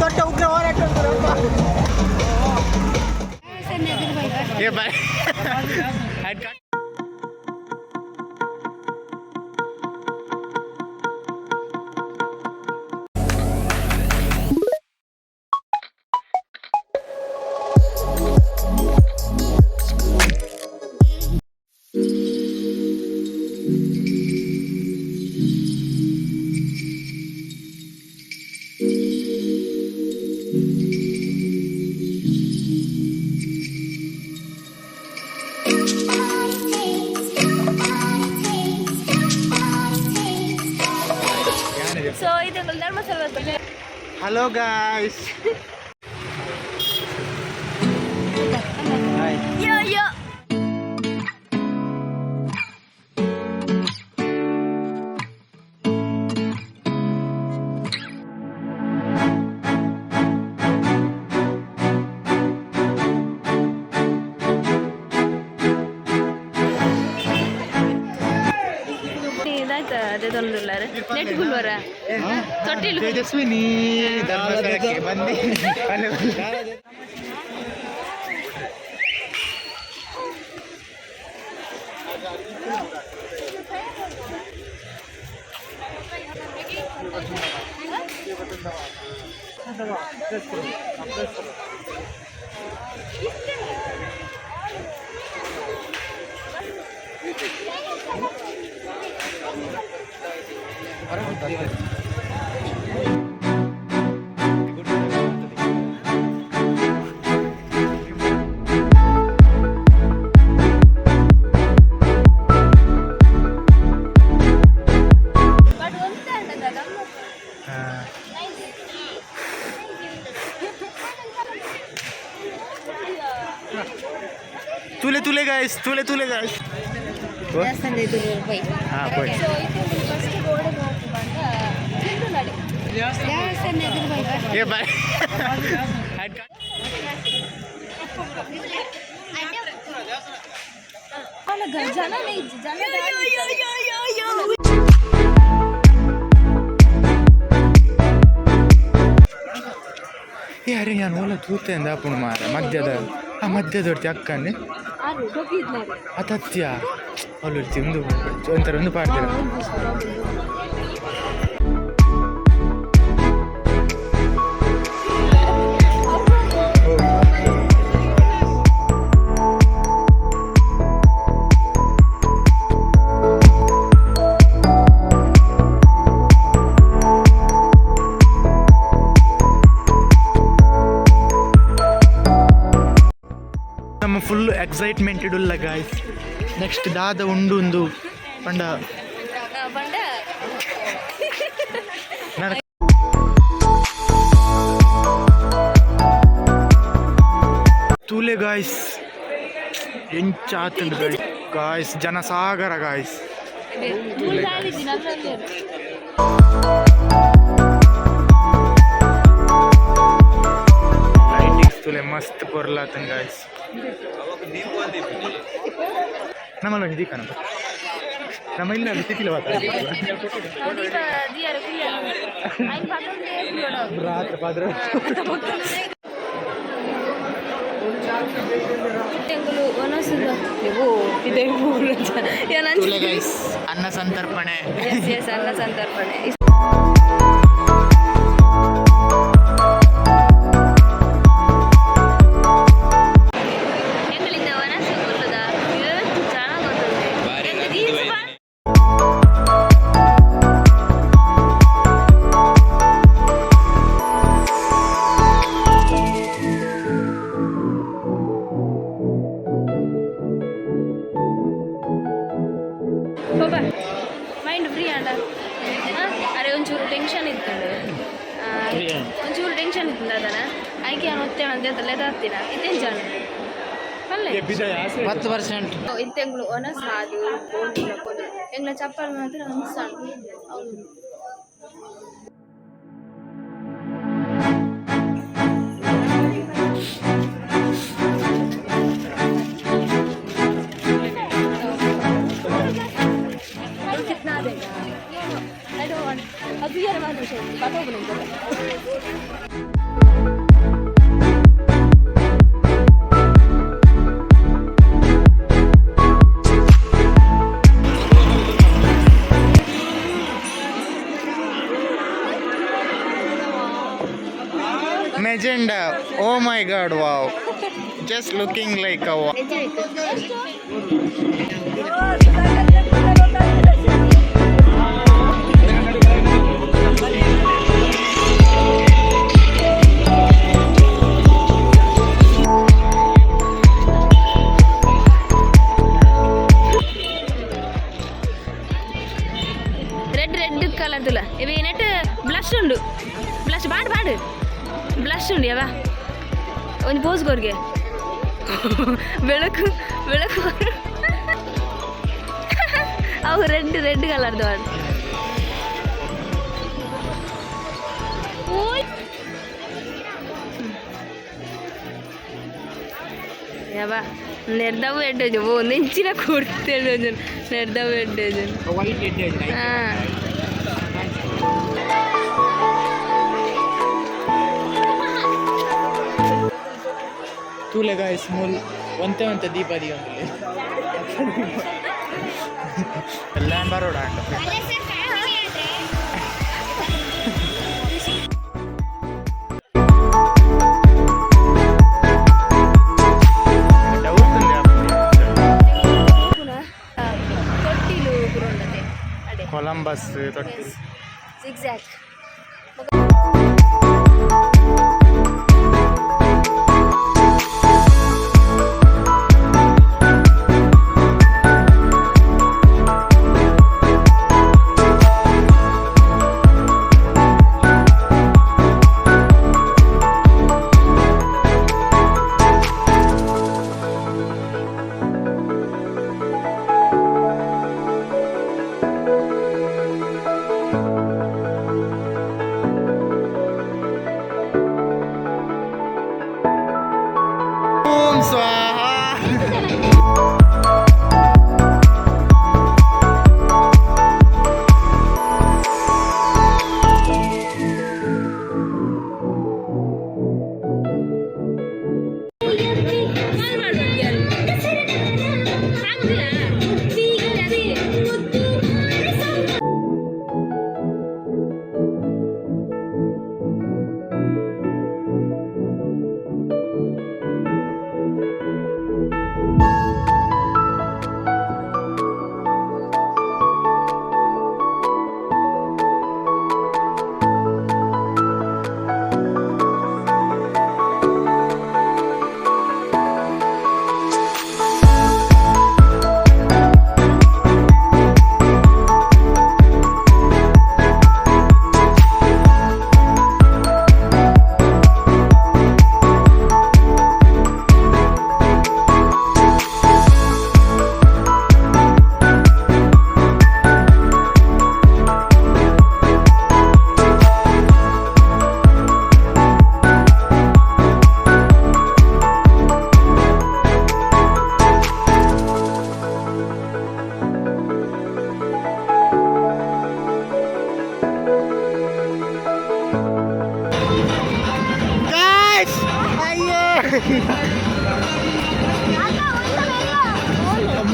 ದೊಡ್ಡ ಉಗ್ರ ಹೋರಾಟ. ಏ ಬಾಯ್. ಸೊ ಇದು ಧರ್ಮಸ್ಥಳ. Hello guys. ಯೋ ಯೋ. ಇದಾಯ್ತ, ಅದೇ ತೊಂದಿಲ್ಲಾರೆ ನೆಟ್ ಗುಲ್ವರ ತೊಟ್ಟಿಲು. ತೇಜಸ್ವಿನಿ ಧರ್ಮಸ್ಥಳಕ್ಕೆ ಬಂದು ಅಲ್ಲೇ. ಬಟ್ ಒಂದೇ ಅಂಡದ ಗಮ್ಮತ್ತು. ನೈಸ್. ತುಲೆ ತುಲೆ ಗಾಯ್ಸ್, ತುಲೆ ತುಲೆ ಗಾಯ್ಸ್. ಹಾ, ಪೋಯ್. ಸೊ ಇದು ಫಸ್ಟ್ ಗೋಡೆ ಹೋಗುವಾಗ ತಿಂದು ನಡಿ. ಏ ಬಾಯ್. ಅಲ್ಲ, ಜನನೇ ಇಜ್ಜಿ, ಜನ. ಏ ಅರೆ, ನಾನು ಓಲ ತೂತೆ ಅಂದ ಅಪ್ಪುಣ ಮಾರ ಮಧ್ಯದ ಆ ಮಧ್ಯದೊರ್ತಿ ಅಕ್ಕನ್ನೇ. ಆರು ಟೊಪಿ ಇದ್ನಾರು. ಅತತ್ಯ ಅಲ್ಲೊರ್ತಿ ಒಂದು ಒಂಥರ ಒಂದು ಪಾಡ್ತೀರ. ನಮ್ಮ ಫುಲ್ ಎಕ್ಸೈಟ್ಮೆಂಟ್ ಇಡುಲ್ಲ ಗಾಯ್ಸ್. ನೆಕ್ಸ್ಟ್ ದಾದ ಉಂಡು ಉಂದು ಪಂಡ. ಪಂಡ. ನಾನು ತೂಲೆ ಗಾಯ್ಸ್, ಎಂಚಾತಂಡು ಗಾಯ್ಸ್. ಗಾಯ್ಸ್, ಜನಸಾಗರ ಗಾಯ್ಸ್. ಮುಲ್ದಾಳಿದ್ದೀನಿ ಅದ್ರಲ್ಲಿ. ಲೈಟಿಂಗ್ಸ್ ತುಲೆ, ಮಸ್ತ್ ಪೊರ್ಲಾತನ್ ಗಾಯ್ಸ್. ನಮ್ಮಲ್ಲಿ ಒಂಜಿ ದೀಕನ ನಮ್ಮ ಇಲ್ಲ ತಿಕ್ಕಿಲ್ಲ. ದೀಪ ದಿಯಾರ ಕುಯ್ಯ ಐನ್ ಪತ್ತೊಂದೇ ಕುಯ್ಯೋಣ. ರಾತ್ರಿ ಪಾದ್ರ. ತೆಂಗುಲು ಒನಸುದ ಓ ಇದೆ. ತುಲೆ ಗಾಯ್ಸ್, ಅನ್ನ ಸಂತರ್ಪಣೆ. ಎಸ್ ಎಸ್, ಅನ್ನ ಸಂತರ್ಪಣೆ. ಎಂಗಳಿಂದ ವನಸು ಕುಲ್ಲುದ ಏತ್ ಚೆನ್ನಾಗಿ ಗೊತ್ತುಂಟು. ಪಾಪ ಮೈಂಡ್ ಫ್ರೀ ಆಂಡ. ಅರೆ, ಒಂಚೂರು ಟೆನ್ಷನ್ ಇತ್ತು, ಒಂಚೂರು ಟೆನ್ಷನ್ ಇತ್ತು ಅದನ್ನ ಆಯ್ಕೆ ನಾನು ಒತ್ತೇಣ ಅಂತ ಲೆದಾಗ್ತೀನ ಇತ್ತೇನು ಜಾನ ಅಲ್ಲೇ. 10%. ಇತ್ತೆಂಗ್ಳು ಒನಸಾದು ಬೋಂಡು ಎಂಗ್ಲ ಚಪ್ಪಲ್ ಮಾತ್ರ ಅನ್ಸಂಡು ಅವ್ನು. कितना देगा? I don't want. ಅದು ಯಾರು ಮಾತ್ರ. Magenta. Oh my God, wow, just looking like a Red red colour ತುಲ. ಇವೆ ನೆಟ್ ಬ್ಲಷ್ ಉಂಡು, ಬ್ಲಷ್ ಬಾಡ್ ಬಾಡ್ ಬ್ಲಷ್ ಉಂಡು. ಯಾವ ಒಂಜಿ ಪೋಸ್ ಕೊರ್ಗೆ. ಬೆಳಕು ಬೆಳಕು. ಅವು ರೆಡ್ ರೆಡ್ ಕಲರ್ದು ಬಾಡ್. ಓಯ್ ಯಾವ ನೆರ್ದವು ಎಡ್ಡೋಜು. ಓ ನೆಂಚಿನ ಕೊಡ್ತೇಳು ನೆರ್ದವು ಎಡ್ಡೋಜು. ವೈಟ್ ಎಡ್ಡೆ. ಹಾಂ. ತೂಲೆ ಗಾಯ್ಸ್, ಮೂಲ್ ಒಂತೆ ಒಂತೆ ದೀಪ ದೀಯೊಂದುಲ್ಲೆ. ಎಲ್ಲ ಬರೋಡ. ಡೌಟ್. ತೊಟ್ಟಿಲು ಪುರ ಉಂಡತೆ ಅಡೆ. ಕೊಲಂಬಸ್ ತೊಟ್ಟಿಲು. ಜಿಗ್ಜ್ಯಾಕ್. ಓಂ ಸ್ವಾಹ. ಕಾಲ್ ಮಾಡ್ಬೇಕು. ಆಗುದಿಲ್ಲ. ಗಾಯ್ಸ್, ಅಯ್ಯೋ,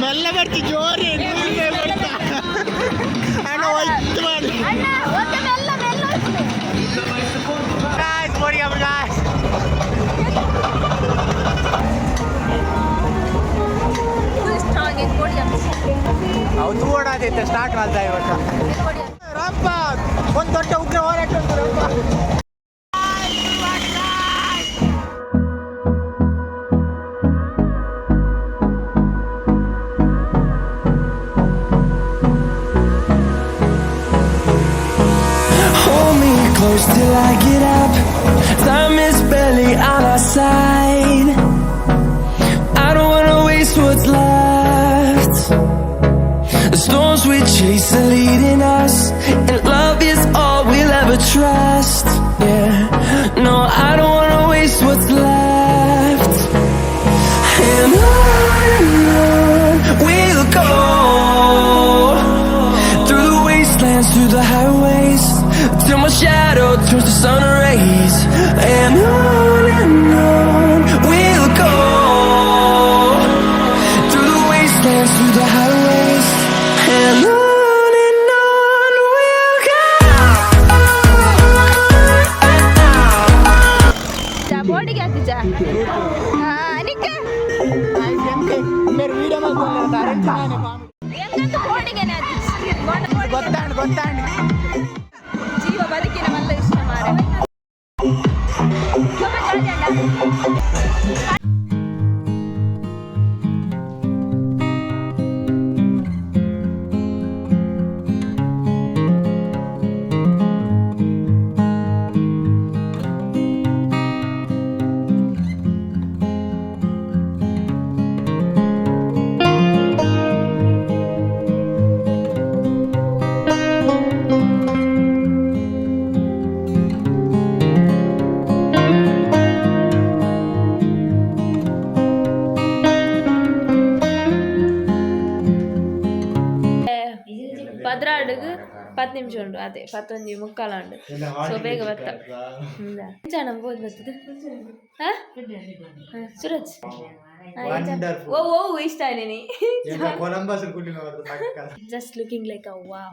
ಮೆಲ್ಲ ಬರ್ತಿ, ಜೋರಿ ನೀರ್ಗೆ ಬರ್ತಾ. ಅಣ್ಣ ಒಯ್ತು ಮಾಡಿ. ಗಾಯ್ಸ್, ನೋಡಿ ಗಾಯ್ಸ್. ಸ್ಟ್ರಾಂಗ್. ಅವು ತೂಡಾದೈತೆ. ಸ್ಟಾರ್ಟ್ ಮಾಡ್ತಾ ಇವಾಗ ರಪ್ಪ. ಒಂದು ದೊಡ್ಡ ಉಗ್ರ ಹೋರಾಟ ಉಂಟು ರಪ್ಪ. Hold me close till I get up. Time is barely on our side. I don't wanna waste what's left. The storms we chase are leading us, and love is all we'll ever trust. Yeah, no, I don't wanna waste what's left. And on we'll go through the wastelands, through the highways, till my shadow turns to sun rays. And on we'll go through the wastelands, through the highways, and on we'll go. ಪೋಡಿಗೆ ಆತಿಜ? ನಿಕ್ಕ? ಮೇರ್ video ಮಲ್ಪೊಂದು. ಎಂಕಂತೂ ಪೋಡಿಗೆನೆ ಆತಿಜಿ. ಗೊತ್ತಾಂಡ್, ಗೊತ್ತಾಂಡ್. ಜೀವ ಬದುಕಿನ ಮಲ್ಲ ಇಷ್ಟ ಮಾರೆ. ಸ್ವಲ್ಪ ಜಾಲಿ ಅಣ್ಣ. ಪದ್ರಾಡುಗು 10 ನಿಮಿಷ ಉಂಟು, ಅದೇ 10:45 ಉಂಟು. ಸೊ ಬೇಗ ಬರ್ತಾ ಜನ ಬೋದು ಬರ್ತದೆ. ಹಾ ಹಾ, ಸುರಜ್ ಹಾ, ಎಂಚ? Wonderful. ಓ ಓ, ಇಷ್ಟ ಆಯ್ನಿ. Columbus. Just looking like a wow.